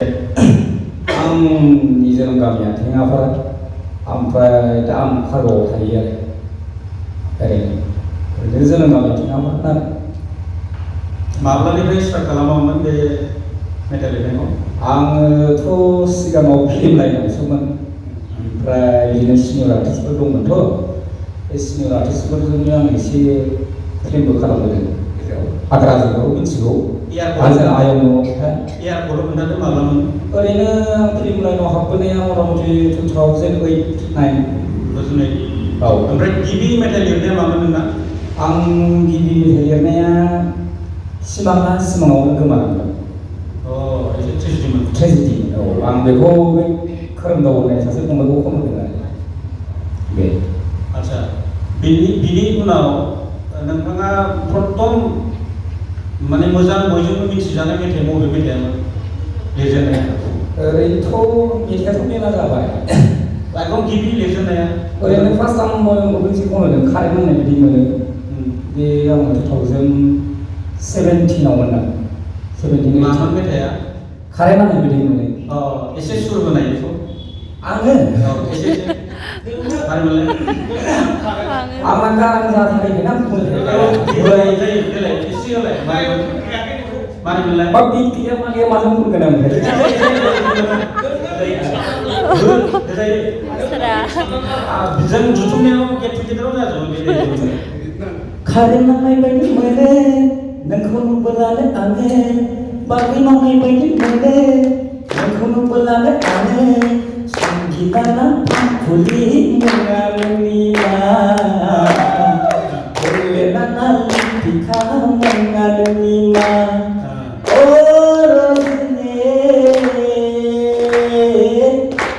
आंनि जोनोम गामिया थेङापारा ओमफ्राय दा आं खारग'आव थायो आरो ओरैनो जोनोम गामिया थेङापारा आरो माब्लानिफ्राय स्टार्ट खालामामोन बे मेथाइ लिरनायखौ? आङोथ' सिगाङाव फिल्म नायनानैसोमोन ओमफ्राय बिदिनो सिनियर आर्टिस्टफोर दंमोनथ' बे सिनियर आर्टिस्टफोरजोंनो आं एसे फिल्मबो खालामबोदों आद्राजोंखौ मिथिगौ आजों आयं एयारपर्टआव खोन्थादो माब्लामोन? ओरैनो आं फिल्म लाइनाव हाबबोनाया मथा मथि 2008-9 2008 औ ओमफ्राय गिबि मेथाइ लिरनाया मामोन नोंना? आं गिबि मेथाइ लिरनाया सिमाङावनो गोमालांदों। एसे ट्रेजेडिमोन। ट्रेजेडि औ आं बेखौ बै खोरोमदाव होननाय सासे फंबायखौ खनहोदों आरो बे आच्छा बिनि उनाव नोंथाङा प्रथम माने मोजां बयजोंबो मिथिजानाय मेथाइ बबे मेथाइयामोन लिरजेननाया? ओरैनोथ' मेथाइआथ' मेला जाबाय एकदम गिबि लिरजेननाया ओरैनो फार्स्ट आं मोनसे खनहोदों कारेन्ट होननाय बिदि मोनो बे आङो 2017 आव मोनदां 17 मामोन मेथाइया? कारेन्ट होननाय बिदि मोनो एसे सुर होनाय बेखौ आङो एसे मारैमोनलाय? आंना गारां जाथारैगोन आं देलाय एसे होलाय मारैमोनलाय? बिटिया माने माजों बुंगोन आं जों जुथुमनायाव गेट टुगेदाराव जाजोबो बे कारेन्ट नांनाय बायदि मोनो नोंखौ नुब्लानो आङो बागै मावनाय बायदि मोनो नोंखौ नुब्लानो आङो संगिताना फुलि मुङा नोंनि मा लेनाना लिपिका मुङा नोंनि मा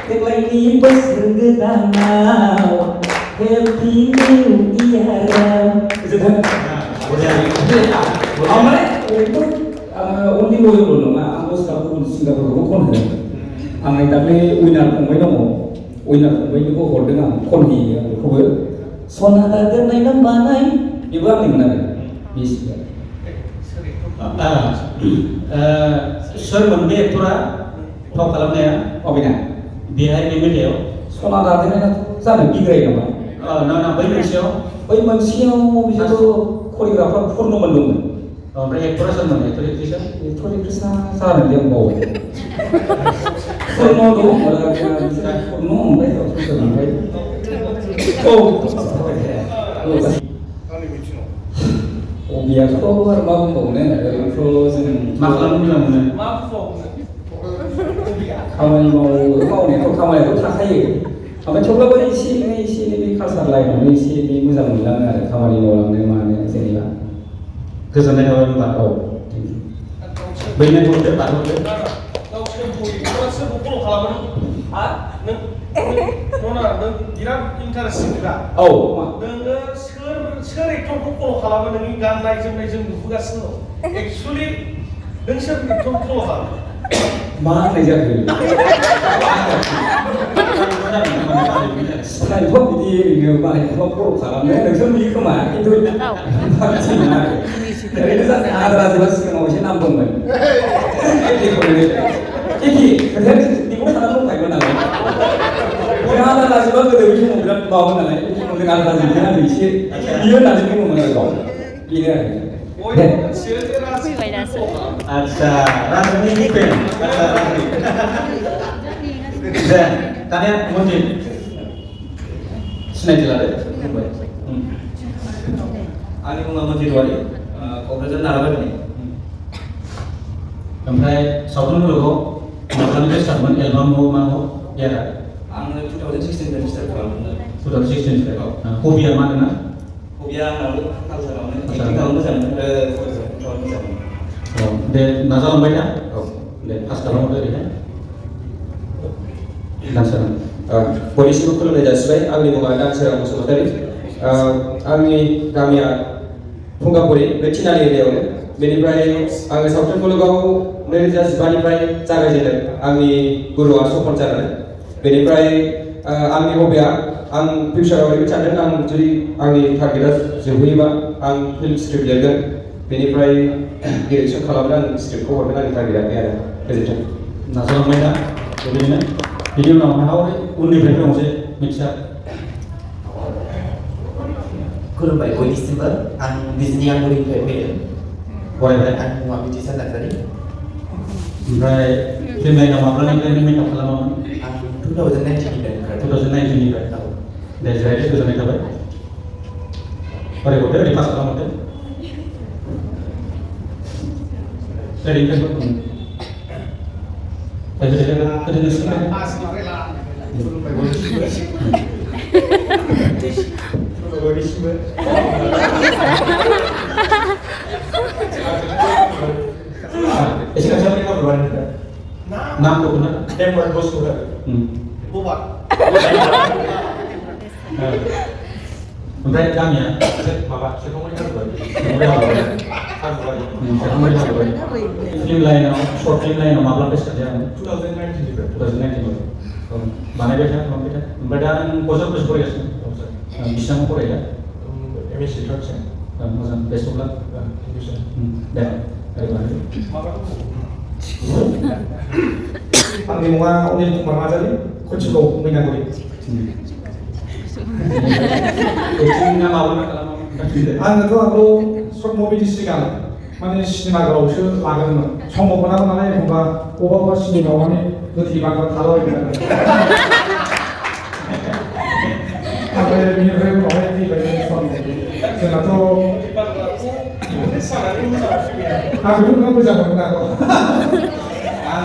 देग्लायनि बोसोर गोदानाव हेपि निउ इयाराव ओमफ्राय ओरैनोथ' उन्दै बयल' नङा आं दस्रा गुबुन सिंगारफोरखौबो खनहोदों आं दाख्लै उइनार फंबाय दङ उइनार फंबायनिखौ हरदों आं खनहैयो आं बेखौबो सना दागोरनाय ना मानाय बेबो आंनिमोन आरो बे सिंगार सोरमोन बे एक्टरा फाव खालामनाया? अबेना बेहाय बे मेथाइयाव सना दागोरनाय जानो बिग्राय नामा? ना बै मोनसेयाव बिसोरथ' करिय'ग्राफार पुर्नमोन दंमोन ओमफ्राय एक्टरा सोरमोन? एक्टर एक्ट्रिसा जानो दे आं बावबाय पुर्न दं पुर्न ओमफ्राय अबियाथ' आरो मा बुंबावनो ओरैनोथ' जों मा खालामनो मोजां मोनो? मावनायाथ' खामानियाथ' थाखायो ओमफ्राय थेवब्लाबो एसे एनै बे कालसार लाइनावनो एसे एनै मोजां मोनलाङो आरो खामानि मावलांनो मानो जेनेबा गोजोननाय थाबाय होनबा बैनो हरदो बारहरदो नों बिराद इन्टारेस्टिं दा नोङो सोर एक्टरखौ फल' खालामो नोंनि गाननाय जोमनाय जों नुबोगासिनो दं एक्सुवेलि नों सोर एक्टरखौ फल' खालामो? मा होननाय जाखो स्टाइलखौ बिदि ओरैनो बानायखौ फल' खालामनो नोंसोर नुयो खोमा खिन्थु ओरैनो जाते आद्रा जोबा सिगाङाव एसे नाम दंमोन एखे खोथाया बेखौ साननानै दंखायोमोन नालाय आद्रा जोबा गोदो बे समाव बिराद माबामोन नालाय बे समाव जों आद्रा जोबनाया आरो एसे बियो होननानै बुङोमोन आरो गाव बेनो आरो आच्छा राजनि फेन दे दानिया मन्दिर सिनायथि लादो आंनि मुङा मन्दिर वारि क'क्राझार नाराबारिनि ओमफ्राय सावथुन मुलुगाव माब्लानिफ्राय स्टार्टमोन एलबामाव मा इयारा? आङो 2016 स्टार्ट खालामदोंमोन 2016 हबिया मा नोंना? हबिया आंनाबो कालसारावनो एक्टिं खालामनो मोजां मोनो मोजां मोनो दे नाजालांबाय ना? दे पास खालामहरदो ओरैहाय दानसोरां बयनिसिमबो खुलुमनाय जासिबाय आंनि मुङा दानसोरां बसुमतारी आंनि गामिया फुंगापुरि बे थिनालि एरियायावनो बेनिफ्राय आङो सावथुन मुलुगाव 2015 निफ्राय जागायजेनदों आंनि गुरुआ सपन सारानो बेनिफ्राय आंनि हबिया आं फिउचाराव ओरैबायदि सानदों आं जुदि आंनि टारगेटआ जोबहैयोबा आं फिल्म स्क्रिप्ट लिरगोन बेनिफ्राय डिरेक्सन खालामनो आं स्क्रिप्टखौ हरगोन आंनि टारगेटआ बे आरो गोजोन्थों नाजालांबाय दा बेबायदिनो बिनि उनाव उननिफ्राय फैबावनोसै मिथिसार खुलुमबाय बयनिसिमबो आं बिजनि आंगुरिनिफ्राय फैदों फरायबाय आं मुङा बिथिसार नार्जारि ओमफ्राय फिल्म लाइनाव माब्लानिफ्राय नों मेकआप खालामामोन आं 2019निफ्राय ओंखारदों 2019निफ्राय दे जिरायदो गोजोननाय थाबाय फरायबावदो ओरै पास खालामहरदो नाम दं ना Tempat bos sudah. Buat. ओमफ्राय गामिया माबा सेरखांबाय फिल्म लाइनाव शर्ट फिल्म लाइनाव माब्ला स्टार्ट जायामोन 2019 बानायबाय था खालामबाय था ओमफ्राय दा नों बजार बोसोर फरायगासिनो बेसेबां फरायला MSc third sem. मोजां बेस्ट अफ लाक दे आंनि मुङा अनिल कुमार नार्जारि कचिखौ मैनागुरि एक्टिंआ माब्ला खालामामोन आङोथ' आगोलाव सर्ट मुभिनि सिगां माने सिनेमाफोरावसो लागोनमोन समाव मोनामोन नालाय एखनबा बबेबा सिनेमायाव माने गोथै बांग्रा थालाबायगोन आरो ओमफ्राय बिनिफ्राय उनावहाय फैबाय सम जोंनाथ' आं बेखौनो मोजां मोनो आं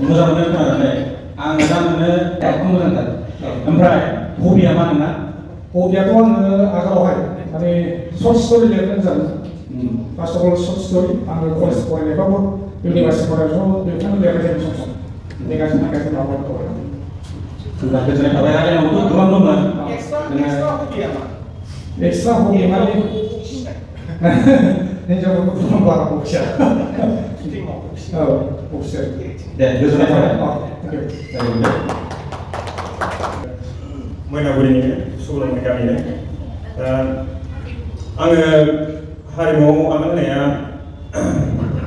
मोजां मोनो खोनानानै आं मोजां मोनो एकदम मोजांथार ओमफ्राय हबिया मा नोंना हबियाथ' आङो आगोलावहाय माने सर्ट स्ट'रि लिरनो मोजां first of all short story आङो कलेज फरायनायबाबो इउनिभार्सिटि फरायनायाव बेखौनो लिरनाय जायो सम सम मेगाजिन माखाजिन माबाफोर गोजोननाय थाबाय रायलायनांगौथ' गोबां दंमोन एक्सट्रा हबि माने हिन्जावफोरखौ फुङाव बारा बखिया औ बखिया दे गोजोननाय थाबाय मैनागुरिनि सुबुरुन गामिनि आङो हारिमुआव आगान होनाया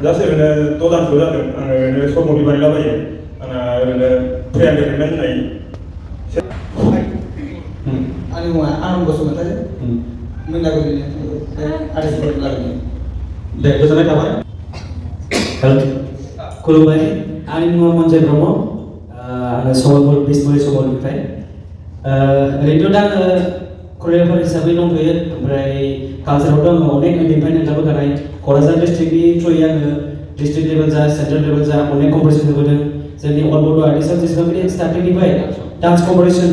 जास्ट ओरैनो 6 दानसो जादों आङो ओरैनो सर्ट मुभि बानायलाबायो आंना ओरैनो प्रि एन्टारटेनमेन्ट होननाय आंनि मुङा आनन्द बसुमतारी मैनागुरिनि आदिपुर लागोनि दे गोजोननाय थाबाय खुलुमबाय आंनि मुङा मन्जय ब्रह्म आङो सम्बलपुर बिसमुरि सम्बलनिफ्राय ओरैनोथ' दा आङो करिय'ग्राफार हिसाबै दंथ'यो ओमफ्राय कालचारावथ' आङो अनेक उन्दैनिफ्रायनो ओंखारबोखानाय क'क्राझार डिस्ट्रिक्टनि थ्रुयै आङो डिस्ट्रिक्ट लेभेल जा सेन्ट्रेल लेभेल जा अनेक कम्पिटिसन होबोदों जोंनि अल बड' आर्टिस्टआव जेसेबांखि स्टार्टिंनिफ्राय डान्स कम्पिटिसन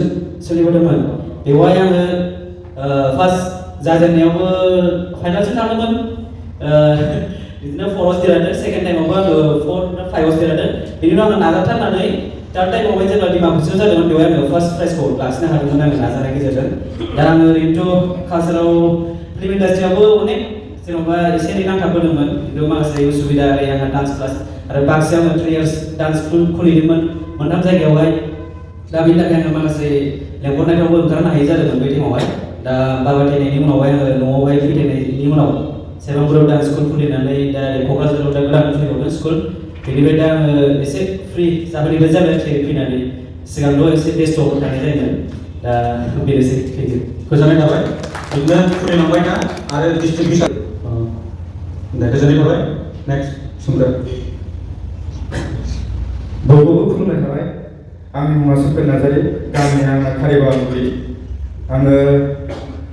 सोलिबोदोंमोन बेवहाय आङो फार्स्ट जाजेननायावबो फाइनालसिम थांदोंमोन बिदिनो 4आव देरहादों सेकेन्ड टाइमावबो आङो 4 ना 5आव देरहादों बिनि उनाव आङो नाजाथारनानै थार्ड टाइमावहाय जेब्ला डिमाकुसियाव जादोंमोन बेवहाय आङो फार्स्ट प्राइजखौ लाखिनो हादोंमोन आङो नाजानायनि गेजेरजों दा आङो ओरैनोथ' कालचाराव फिल्म इन्डास्ट्रियावबो अनेक जेन'बा एसे एनै नांथाबबोदोंमोन खिन्थु माखासे उसुबिदा आरो आंहा डान्स क्लास आरो बाक्सायाव आङो 3 इयार्स डान्स स्कुल खुलिदोंमोन मोनथाम जायगायावहाय दा बेनि थाखाय आङो माखासे लेंहरनायफ्रावबो ओंखारनो हायि जादोंमोन बै टाइमावहाय दा बाबा थैनायनि उनावहाय आङो न'आवहाय फैनायनि उनाव सेरफांगुरियाव डान्स स्कुल खुलिनानै दा क'क्राझाराव दा गोदान खुलिबावदों स्कुल बेनिफ्राय दा आङो एसे फ्रि जाबोनायबो जाबाय फैनानै सिगांथ' एसे बेस्थ' थानाय जायोमोन दा बेनोसै थेंक इउ गोजोननाय थाबाय बिदिनो खुलिलांबाय था आरो डिस्ट्रिक्ट हिसाबै दे गोजोननाय थाबाय नेक्स्ट सोमदोन बयखौबो खुलुमनाय थाबाय आंनि मुङा सोमदोन नार्जारि गामिया आंना कारिबांगुरि आङो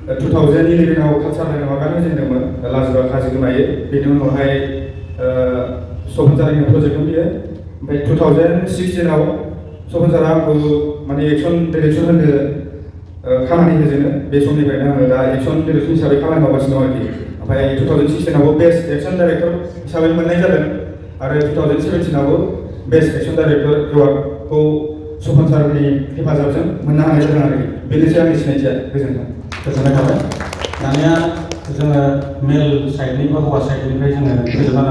2011आव कालचार लाइनाव आगान होजेनदोंमोन लाजिबा काजि गोमायो बेनि उनावहाय सपन जारिनि प्रजेक्टआव फैयो ओमफ्राय 2016आव सपन जारा आंखौ माने एक्सन डिरेक्सन होनो खामानि होजेनो बे समनिफ्रायनो आङो दा एक्सन डिरेक्सन हिसाबै खामानि मावगासिनो दं आरोखि ओमफ्राय 2016आवबो बेस्ट एक्सन डाइरेक्टर हिसाबै मोननाय जादों आरो 2017आवबो बेस्ट एक्सन डाइरेक्टर एवार्डखौ सपन सारनि हेफाजाबजों मोननो हानाय जादों आरोखि बेनोसै आंनि सिनायथिया गोजोन्थों गोजोननाय थाबाय दानिया जोङो मेल साइडनि बा हौवा साइडनिफ्राय जोङो गोजोननाय